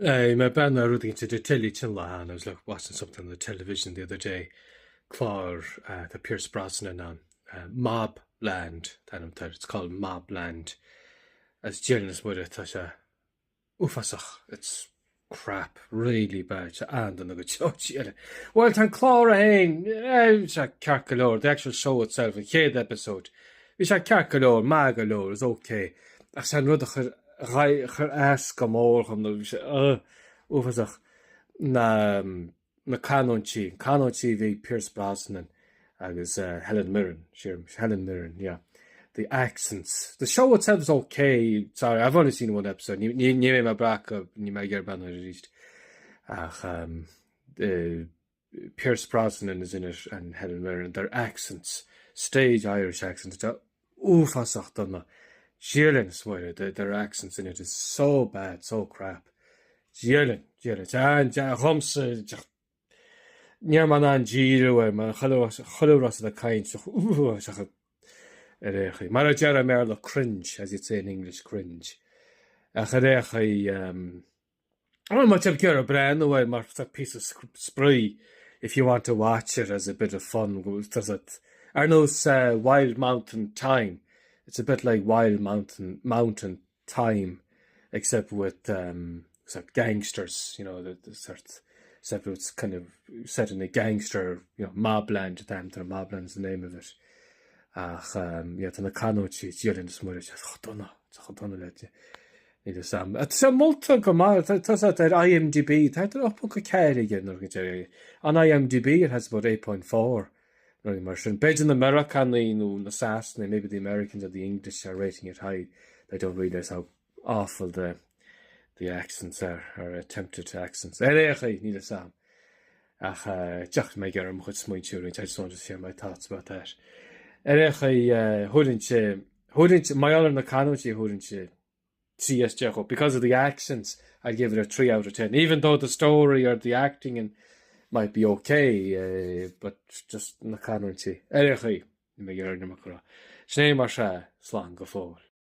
Bhí mé ag breathnú ar rud éigin ar an teilí an lá cheana, I was like watching something on the television the other day, clár tá Pierce Brosnan ann, Mobland an t-ainm atá air, it's called Mobland, agus Dia linn is Muire tá sé uafásach, it's crap, really bad, sé an-dona go deo, Dia linn. Bhuel tá an clár é féin, bhí sé ceart go leor, the actual show itself, an chéad episode, bhí sé ceart go leor, maith go leor, it was okay, ach sé an rud a chuir chuir as go mór dhom nó bhí sé uafásach na na canúintí, canúintí a bhí ag Pierce Brosnan agus Helen Mirren, sílim, Helen Mirren, yeah. The accents. The show itself is okay, sorry, I've only seen one episode, ní ní ní mé breac, ní mé ag iarraidh breathnú air arís. Ach um, uh, Pierce Brosnan is in it and Helen Mirren, their accents, stage Irish accents, tá uafásach dona. Dia linn is Muire, their accents in it is so bad, so crap. Dia linn, Dia linn. Tá dhomsa, ní raibh mé in ann díriú air, mar chuile rud ag caint, seach ar aon chaoi. Mar a deir i mBéarla cringe, as you'd say in English cringe. Ach ar aon chaoi, Bhuel, má tá tú ag iarraidh breathnú air mar píosa spraoi, if you want to watch it as a bit of fun, does it, ar nós Wild Mountain Thyme, it's a bit like Wild Mountain, Mountain Thyme, except with um, sort gangsters, you know, the, the sort, except it's kind of set in a gangster, you know, mobland, the Mobland is the name of it. Ach, um, yeah, tá na canúintí, Dia linn is Muire, tá chomh dona, tá chomh dona le Níl fhios a'm. Tá sé molta go maith, tá sé ar IMDb, tá ar 8.4 aige nó rud éigin. On IMDb it has about 8.4 nó rud mar sin. B'fhéidir na Meiriceánaigh nó na Sasanaigh, maybe the Americans or the English are rating it high, they don't realise how awful the the accents are, or attempted accents. Ar aon chaoi, níl fhios a'm. Ach deoch mé ag iarraidh mo chuid smaointe a roinnt, I just wanted to share my thoughts about that. Ar aon chaoi, thabharfainnse, thabharfainnse, mar gheall ar na canúintí, thabharfainnse 3 as 10 dhó. Because of the accents, I'd give it a 3 out of 10. Even though the story or the acting and might be okay, uh, but just na canúintí. Ar aon chaoi, ní mé ag iarraidh an iomarca a rá. Sin é mar sea, slán go fóill.